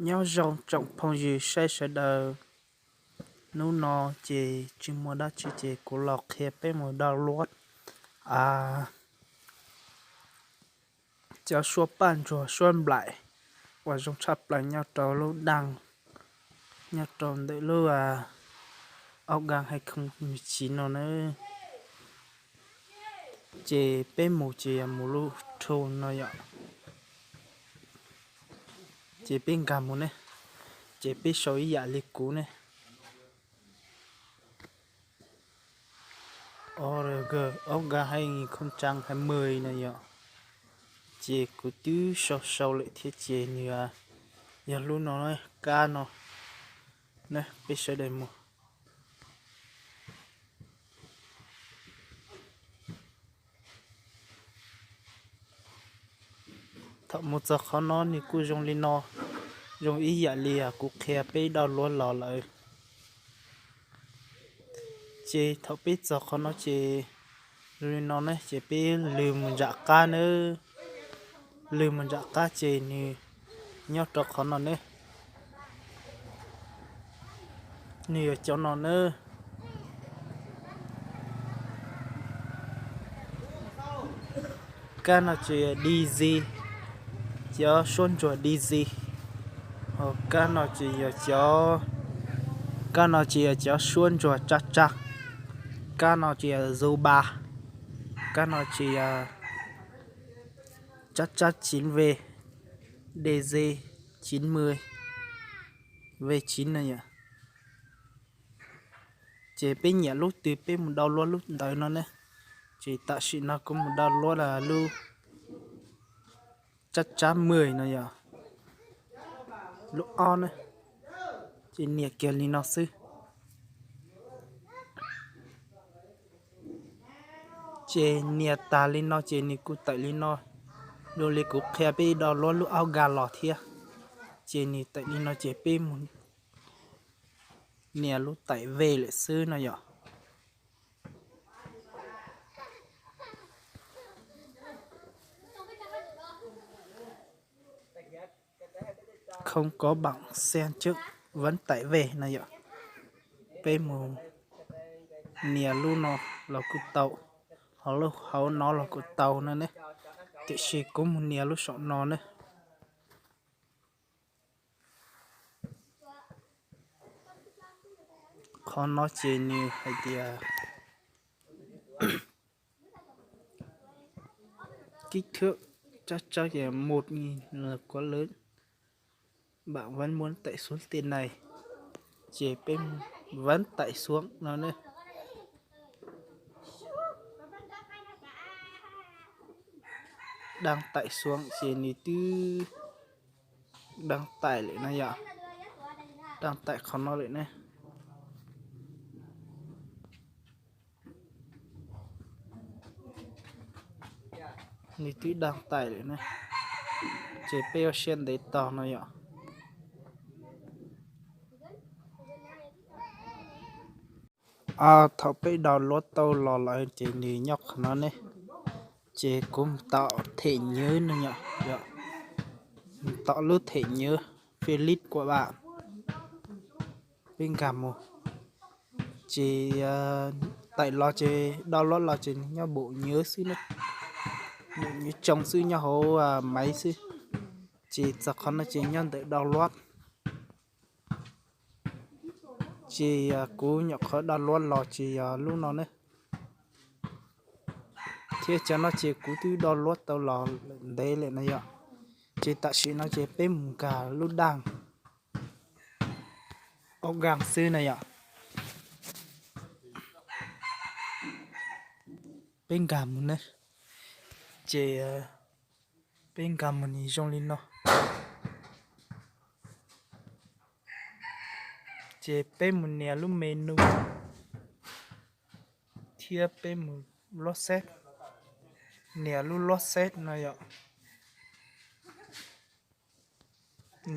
Nyob zoo tsoom phooj ywg saib sawv daws, hnub no ces tsis muaj dab tsi ces kuv los qhia peb mus download cov suab paj ntsuag suab nplaim uas zoo tshaj plaws nyob rau lub daj, nyob rau ntawm lub aub ga hai khoo mus tsiv no na. Ces peb mus ces yog mus lub rhu no yom. Ces peb nkag mus ne, ces peb sau ib yam li kuv ne. Aub ga hai khoo tsang hai mej no yom. Ces kuv twb sau sau lawm thiab ces nws yog lub no, kab no, peb sawv daws mus. Thaum mus txog qhov no nws kuj zoo li no, zoo ib yam li kuv qhia peb download los lawm. Ces thaum peb txog qhov no ces zoo li no ne, ces peb lws mus nram qab na, lws mus nram qab ces nws nyob rau qhov no ne. Nws yog cov no na. Kab no ces yog DZ, cov suab ntsuag DZ. Kab no ces yog cov, kab no ces yog cov suab ntsuag tsab tsab. Kab no ces yog Zuba. Kab no ces yog tsab tsab chín V, DZ chín mươi, V chín no yom. Ces peb nyiam lub twg peb mus download lub ntawd no ne. Ces tam sim no kuv mus download lub tsab tsab mười no yom, lub ob ne. Ces nias kiag li no xwb. Ces nias tas li no ces nws kuj tawm li no, dua li kuv qhia peb download lub aub ga los thiab. Ces nws tawm li no ces peb mus nias lub taim V lawm xwb no yom. Không có bằng xem trước, vẫn tải về no yom. Peb mus nias lub no los kuj tau, ho lub hauv no los kuj tau no ne. Tiam sis kuv mus nias lub saum no ne. Qhov no ces nws hais tias kích thước chắc chắn là một nghìn là quá lớn. Bạn vẫn muốn tải xuống tên này. Ces peb vẫn tải xuống no ne. Đăng tải xuống ces nws twb đăng tải lawm no yom. Đăng tải qhov no lawm ne. Nws twb đăng tải lawm ne. Ces peb ua siab ntev tos no yom. Thaum peb download tau los lawm ces nws nyob qhov no ne. Ces kuv mus tom them nywv no yom, tom lub them nywv Felix Kuam Vam. Peb nkag mus. Ces taim los ces download los ces nws nyob bộ nhớ xwb ne, bộ nhớ trong xwb, nyob hauv máy xwb. Ces txog qhov no ces nyob ntawm download. Ces kuv nyuam qhuav download los ces yog lub no ne. Thiab cov no ces kuv twb download tau los ntev lawm no yom. Ces tam sim no ces peb mus nkag lub daj, aub ga xwb no yom. Peb nkag mus ne. Ces peb nkag mus nws zoo li no. Ces peb mus nias lub menu thiab peb mus lub set, nias lub lub set no yom.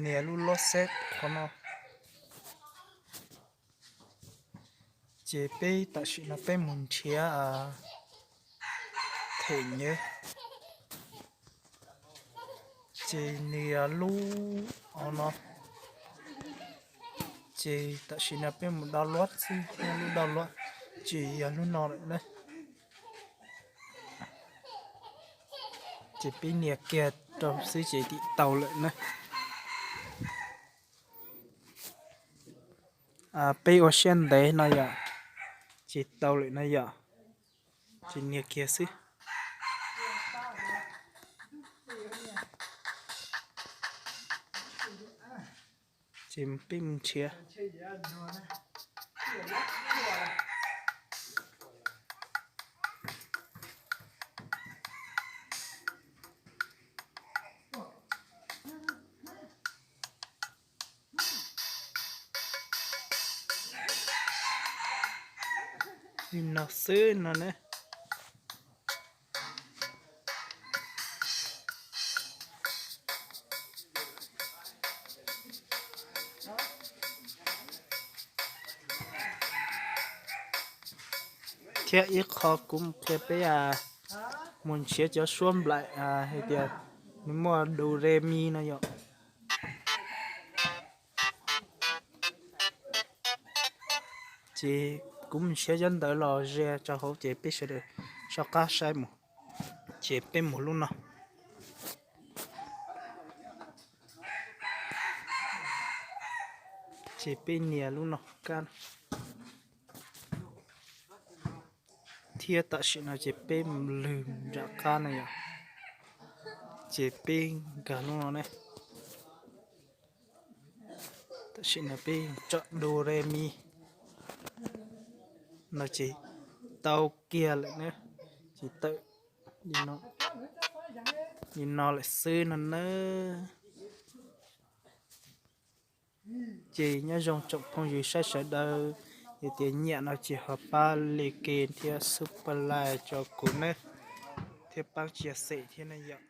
Nias lub lub set qhov no. Ces peb tam sim no peb mus nrhiav them nywv. Ces nws yog lub no, Ces tam sim no peb mus download xwb, lub download ces yog lub no lawm na. Ces peb nias kiag rau xwb ces tim tau lawm na. Peb ua siab ntev no yom, ces tau lawm no yom, ces nias kiag xwb. Ces peb mus nrhiav. Li no xwb no ne. Thiab ib qho kuv mus qhia peb mus nrhiav cov suab nplaim hais tias nws muaj do re mi no yom. Ces kuv mus nrhiav cov ntawv los ze rau hauv ces peb sawv daws soj qab saib mus. Ces peb mus lub no. Ces peb nias lub no kab. Thiab tam sim no ces peb lwg nram qab no yom. Ces peb nkag lub no ne. Tam sim no peb tsom do re mi no ces tau kiag lawm na. Ces tawm li no lawm xwb no na. Ces nyob zoo tsoom phooj ywg saib sawv daws, yog tias nyiam no ces ho pab like thiab subscribe rau kuv nawb, thiab pab share thiab ne yom.